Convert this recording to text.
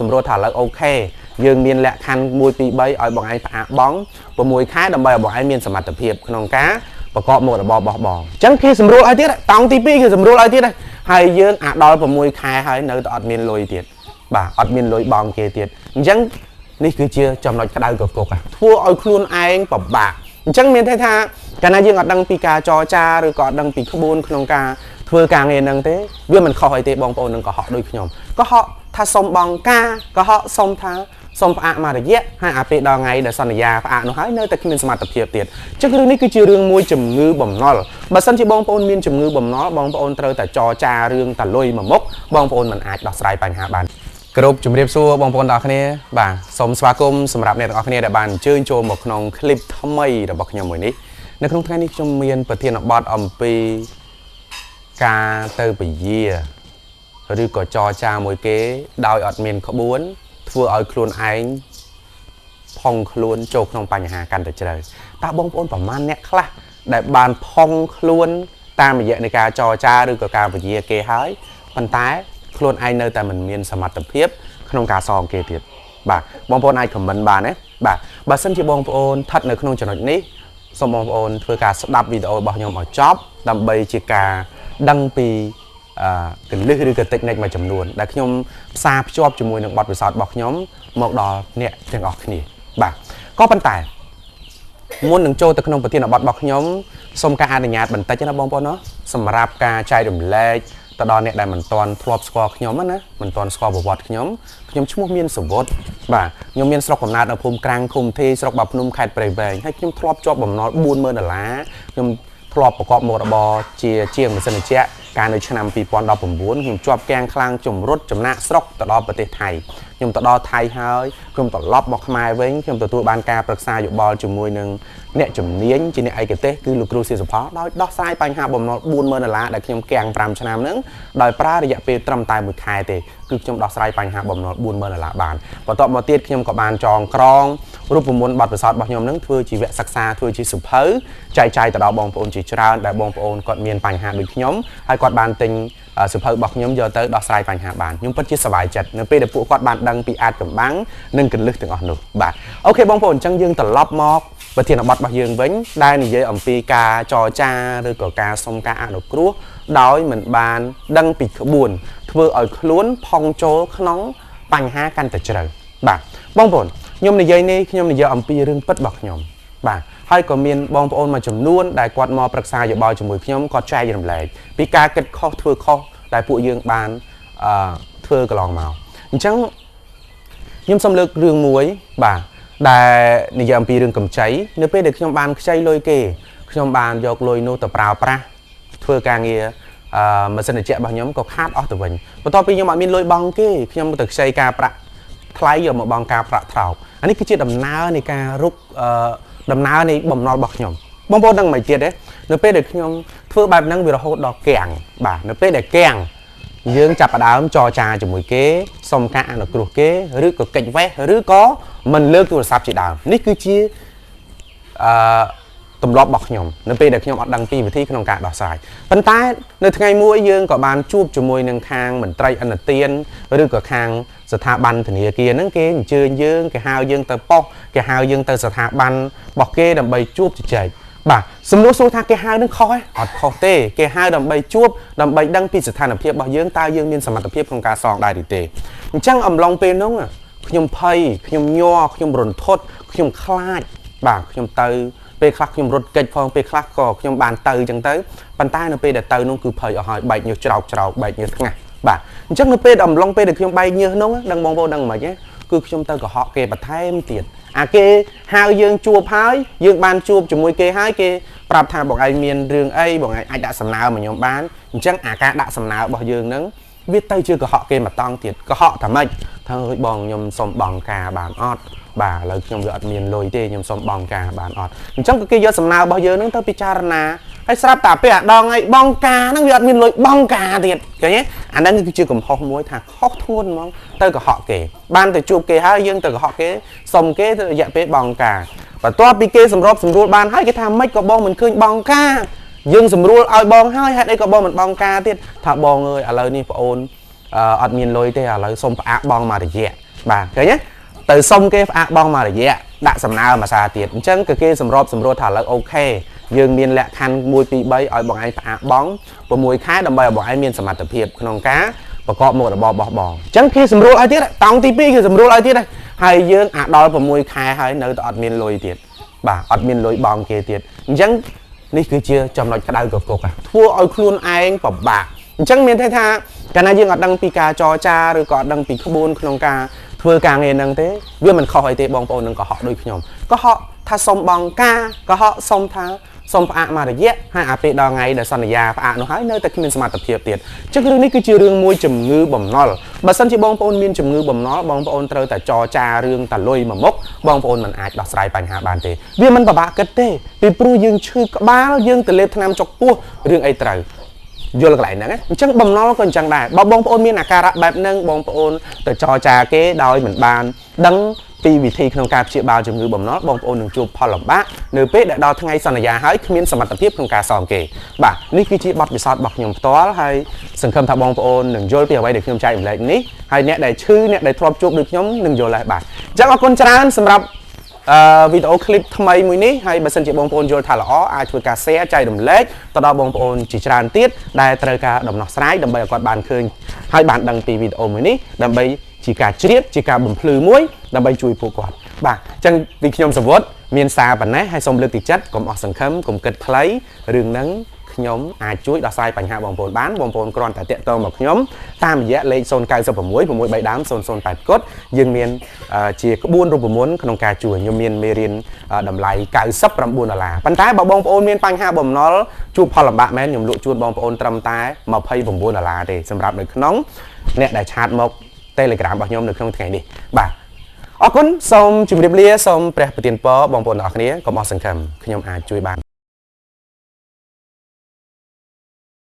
សម្រួលថាឥឡូវ OK យើងមានលក្ខខណ្ឌ1 2 3ឲ្យបងឯងផ្អាកបង់6ខែដើម្បីឲ្យបងឯងមានសមត្ថភាពក្នុងការប្រកបមុខរបរបោះបងអញ្ចឹងគេសម្រួលឲ្យទៀតតង់ទី2គេសម្រួលឲ្យទៀតហើយយើងអាដល់6ខែហើយនៅតែអត់មានលុយទៀតបាទអត់មានលុយបង់គេទៀតអញ្ចឹងនេះគឺជាចំណុចក្តៅកគុកធ្វើឲ្យខ្លួនឯងពិបាកអញ្ចឹងមានន័យថាកាលណាយើងអត់ដឹងពីការចរចាឬក៏អត់ដឹងពីក្បួនក្នុងការធ្វើការងារហ្នឹងទេវាមិនខុសអីទេបងប្អូននឹងកុហកដូចខ្ញុំកុហកថាសុំបង់ការកុហកសុំថាសុំផ្អាកមួយរយៈហើយអាពេលដល់ថ្ងៃដែលសន្យាផ្អាកនោះហើយនៅតែគ្មានសមត្ថភាពទៀតអញ្ចឹងរឿងនេះគឺជារឿងមួយជំងឺបំណុលបើសិនជាបងប្អូនមានជំងឺបំណុលបងប្អូនត្រូវតែចរចារឿងតលុយមួយមុខបងប្អូនមិនអាចដោះស្រាយបញ្ហាបានគ្រប់ជំរាបសួរបងប្អូនទាំងអស់គ្នាបាទសូមស្វាគមន៍សម្រាប់អ្នកទាំងអស់គ្នាដែលបានអញ្ជើញចូលមកក្នុងคลิปថ្មីរបស់ខ្ញុំមួយនេះនៅក្នុងថ្ងៃនេះខ្ញុំមានប្រធានបទអំពីការទៅពយាឬក៏ចរចាមួយគេដោយអត់មានក្បួនធ្វើឲ្យខ្លួនឯងផុងខ្លួនចូលក្នុងបញ្ហាកាន់តែជ្រៅតើបងប្អូនប្រមាណអ្នកខ្លះដែលបានផុងខ្លួនតាមរយៈនៃការចរចាឬក៏ការពយាគេហើយប៉ុន្តែខ្លួនឯងនៅតែមិនមានសមត្ថភាពក្នុងការសងគេទៀតបាទបងប្អូនអាចខមមិនបានទេបាទបើសិនជាបងប្អូនស្ថិតនៅក្នុងចំណុចនេះសូមបងប្អូនធ្វើការស្ដាប់វីដេអូរបស់ខ្ញុំឲ្យចប់ដើម្បីជាការដឹងពីកលឹះឬក៏តិចនិចមួយចំនួនដែលខ្ញុំផ្សារភ្ជាប់ជាមួយនឹងបទពិសោធន៍របស់ខ្ញុំមកដល់អ្នកទាំងអស់គ្នាបាទក៏ប៉ុន្តែមុននឹងចូលទៅក្នុងប្រធានបទរបស់ខ្ញុំសូមការអនុញ្ញាតបន្តិចណាបងប្អូនណាសម្រាប់ការចែករំលែកទៅដល់អ្នកដែលមិនទាន់ធ្លាប់ស្គាល់ខ្ញុំណាមិនទាន់ស្គាល់ប្រវត្តិខ្ញុំខ្ញុំឈ្មោះមានសវុតបាទខ្ញុំមានស្រុកកំណើតនៅភូមិក្រាំងឃុំធីស្រុកបាភ្នំខេត្តព្រៃវែងហើយខ្ញុំធ្លាប់ជាប់បំណុល 40000 ដុល្លារខ្ញុំធ្លាប់ប្រកបមុខរបរជាជាងម៉ាស៊ីនត្រជាក់កាលនៅឆ្នាំ2019ខ្ញុំជាប់គាំងខ្លាំងជំរុតចំណាកស្រុកទៅដល់ប្រទេសថៃខ្ញុំទៅដល់ថៃហើយខ្ញុំត្រឡប់មកខ្មែរវិញខ្ញុំទទួលបានការប្រឹក្សាយោបល់ជាមួយនឹងអ្នកជំនាញជាអ្នកឯកទេសគឺលោកគ្រូសៀសុផលដោយដោះស្រាយបញ្ហាបំណុល 40000 ដុល្លារដែលខ្ញុំគាំង5ឆ្នាំហ្នឹងដោយប្រើរយៈពេលត្រឹមតែ1ខែទេគឺខ្ញុំដោះស្រាយបញ្ហាបំណុល 40000 ដុល្លារបានបន្ទាប់មកទៀតខ្ញុំក៏បានចងក្រងរូបមន្តបទពិសោធន៍របស់ខ្ញុំហ្នឹងធ្វើជាវគ្គសិក្សាធ្វើជាសៀវភៅចែកចាយទៅដល់បងប្អូនជាច្រើនដែលបងប្អូនគាត់មានបញ្ហាដូចខ្ញុំហើយគាត់បានទិញសៀវភៅរបស់ខ្ញុំយកទៅដោះស្រាយបញ្ហាបានខ្ញុំពិតជាសប្បាយចិត្តនៅពេលដែលពួកគាត់បានដឹងពីអាចកំបាំងនិងកលឹះទាំងអស់នោះបាទអូខេបងប្អូនអញ្ចឹងយើងត្រឡប់មកប្រធានបទរបស់យើងវិញដែលនិយាយអំពីការចរចាឬក៏ការសុំការអនុគ្រោះដោយមិនបានដឹងពីក្បួនធ្វើឲ្យខ្លួនផុងចូលក្នុងបញ្ហាកាន់តែជ្រៅបាទបងប្អូនខ្ញុំនិយាយនេះខ្ញុំនិយាយអំពីរឿងពិតរបស់ខ្ញុំបាទហើយក៏មានបងប្អូនមួយចំនួនដែលគាត់មកប្រឹក្សាយោបល់ជាមួយខ្ញុំគាត់ចែករំលែកពីការគិតខុសធ្វើខុសដែលពួកយើងបានធ្វើកន្លងមកអញ្ចឹងខ្ញុំសូមលើករឿងមួយបាទដែលនិយាយអំពីរឿងកម្ចីនៅពេលដែលខ្ញុំបានខ្ចីលុយគេខ្ញុំបានយកលុយនោះទៅប្រើប្រាស់ធ្វើការងារម៉ាស៊ីនត្រជាក់របស់ខ្ញុំក៏ខាតអស់ទៅវិញបន្ទាប់ពីខ្ញុំអត់មានលុយបង់គេខ្ញុំទៅខ្ចីការប្រាក់ថ្លៃយកមកបង់ការប្រាក់ថោកអានេះគឺជាដំណើរនៃការរុកដំណើរនៃបំណុលរបស់ខ្ញុំបងប្អូនដឹងមិនទៀតទេនៅពេលដែលខ្ញុំធ្វើបែបហ្នឹងវារហូតដល់គាំងបាទនៅពេលដែលគាំងយើងចាប់ផ្ដើមចរចាជាមួយគេសុំការអនុគ្រោះគេឬក៏កិច្ចវេះឬក៏មិនលើកទូរស័ព្ទជាដើមនេះគឺជាទម្លាប់របស់ខ្ញុំនៅពេលដែលខ្ញុំអត់ដឹងពីវិធីក្នុងការដោះស្រាយប៉ុន្តែនៅថ្ងៃមួយយើងក៏បានជួបជាមួយនឹងខាងមន្ត្រីអន្តទានឬក៏ខាងស្ថាប័នធនាគារហ្នឹងគេអញ្ជើញយើងគេហៅយើងទៅប៉ុស្តិ៍គេហៅយើងទៅស្ថាប័នរបស់គេដើម្បីជួបជជែកបាទសំណួរសួរថាគេហៅនឹងខុសទេអត់ខុសទេគេហៅដើម្បីជួបដើម្បីដឹងពីស្ថានភាពរបស់យើងតើយើងមានសមត្ថភាពក្នុងការសងដែរឬទេអញ្ចឹងអំឡុងពេលនោះខ្ញុំភ័យខ្ញុំញ័រខ្ញុំរន្ធត់ខ្ញុំខ្លាចបាទខ្ញុំទៅពេលខ្លះខ្ញុំរត់គេចផងពេលខ្លះក៏ខ្ញុំបានទៅអញ្ចឹងទៅប៉ុន្តែនៅពេលដែលទៅនោះគឺភ័យអស់ហើយបែកញើសច្រោកច្រោកបែកញើសថ្ងាសបាទអញ្ចឹងនៅពេលអំឡុងពេលដែលខ្ញុំបែកញើសនោះដឹងបងប្អូនដឹងមិនទេគឺខ្ញុំទៅកុហកគេបន្ថែមទៀតអាគេហៅយើងជួបហើយយើងបានជួបជាមួយគេហើយគេប្រាប់ថាបងឯងមានរឿងអីបងឯងអាចដាក់សំណើមកខ្ញុំបានអញ្ចឹងអាការដាក់សំណើរបស់យើងហ្នឹងវាទៅជាកុហកគេមួយតង់ទៀតកុហកថាម៉េចថាអើយបងខ្ញុំសុំបង់ការបានអត់បាទឥឡូវខ្ញុំវាអត់មានលុយទេខ្ញុំសុំបង់ការបានអត់អញ្ចឹងក៏គេយកសំណើរបស់យើងហ្នឹងទៅពិចារណាហើយស្រាប់តែពេលអាដងឯងបង់ការហ្នឹងវាអត់មានលុយបង់ការទៀតឃើញទេអាហ្នឹងគឺជាកំហុសមួយថាខុសធ្ងន់ហ្មងទៅកុហកគេបានទៅជួបគេហើយយើងទៅកុហកគេសុំគេទៅរយៈពេលបង់ការបន្ទាប់ពីគេសម្របសម្រួលបានហើយគេថាម៉េចក៏បងមិនឃើញបង់ការយើងសម្រួលឲ្យបងហើយហេតុអីក៏បងមិនបង់ការទៀតថាបងអើយឥឡូវនេះប្អូនអត់មានលុយទេឥឡូវសុំផ្អាកបង់មួយរយៈ បាទឃើញទេទៅសុំគេផ្អាកបងមករយៈដាក់សំណើមួយសារទៀតអញ្ចឹងក៏គេសម្របសម្រួលថាឥឡូវ OK យើងមានលក្ខខណ្ឌ1 2 3ឲ្យបងឯងផ្អាកបង6ខែដើម្បីឲ្យបងឯងមានសមត្ថភាពក្នុងការប្រកបមុខរបររបស់បងអញ្ចឹងគេសម្រួលឲ្យទៀតតង់ទី2គេសម្រួលឲ្យទៀតហើយយើងអាដល់6ខែហើយនៅតែអត់មានលុយទៀតបាទអត់មានលុយបងគេទៀតអញ្ចឹងនេះគឺជាចំណុចក្តៅកគុកធ្វើឲ្យខ្លួនឯងពិបាកអញ្ចឹងមានន័យថាកាលណាយើងអត់ដឹងពីការចរចាឬក៏អត់ដឹងពីក្បួនក្នុងការធ្វើការងារហ្នឹងទេវាមិនខុសអីទេបងប្អូននឹងកុហកដូចខ្ញុំកុហកថាសុំបងការកុហកសុំថាសុំផ្អាកមករយៈហើយអាពេលដល់ថ្ងៃដែលសន្យាផ្អាកនោះហើយនៅតែគ្មានសមត្ថភាពទៀតអញ្ចឹងរឿងនេះគឺជារឿងមួយជំងឺបំណុលបើសិនជាបងប្អូនមានជំងឺបំណុលបងប្អូនត្រូវតែចរចារឿងតលុយមួយមុខបងប្អូនមិនអាចដោះស្រាយបញ្ហាបានទេវាមិនពិបាកគិតទេពីព្រោះយើងឈឺក្បាលយើងទៅលេបថ្នាំចុកពោះរឿងអីត្រូវយល់កន្លែងហ្នឹងអញ្ចឹងបំណុលក៏អញ្ចឹងដែរបើបងប្អូនមានអាការៈបែបហ្នឹងបងប្អូនទៅចរចាគេដោយមិនបានដឹងពីវិធីក្នុងការព្យាបាលជំងឺបំណុលបងប្អូននឹងជួបផលលំបាកនៅពេលដែលដល់ថ្ងៃសន្យាហើយគ្មានសមត្ថភាពក្នុងការសងគេបាទនេះគឺជាបទពិសោធន៍របស់ខ្ញុំផ្ទាល់ហើយសង្ឃឹមថាបងប្អូននឹងយល់ពីអ្វីដែលខ្ញុំចែករំលែកនេះហើយអ្នកដែលឈឺអ្នកដែលធ្លាប់ជួបដូចខ្ញុំនឹងយល់ដែរបាទអញ្ចឹងអរគុណច្រើនសម្រាប់ វីដេអូឃ្លីបថ្មីមួយនេះហើយបើសិនជាបងប្អូនយល់ថាល្អអាចធ្វើការ share ចែករំលែកទៅដល់បងប្អូនជាច្រើនទៀតដែលត្រូវការដំណោះស្រាយដើម្បីឲ្យគាត់បានឃើញហើយបានដឹងពីវីដេអូមួយនេះដើម្បីជាការជ្រាបជាការបំភ្លឺមួយដើម្បីជួយពួកគាត់បាទអញ្ចឹងពីខ្ញុំសវុតមានសារប៉ុណ្ណេះហើយសូមលើកទឹកចិត្តកុំអស់សង្ឃឹមកុំគិតខ្លីរឿងហ្នឹងខ្ញុំអាចជួយដោះស្រាយបញ្ហាបងប្អូនបានបងប្អូនគ្រាន់តែតាក់ទងមកខ្ញុំតាមរយៈលេខ096 6 3ដើម008កុដយើងមានជាក្បួនរូបមន្តក្នុងការជួយខ្ញុំមានមេរៀនតម្លៃ99ដុល្លារប៉ុន្តែបើបងប្អូនមានបញ្ហាបំណុលជួបផលលំបាកមែនខ្ញុំលក់ជូនបងប្អូនត្រឹមតែ29ដុល្លារទេសម្រាប់នៅក្នុងអ្នកដែល chat មក Telegram របស់ខ្ញុំនៅក្នុងថ្ងៃនេះបាទអរគុណសូមជម្រាបលាសូមព្រះប្រទានពរបងប្អូនទាំងអស់គ្នាកុំអស់សង្ឃឹមខ្ញុំអាចជួយបាន។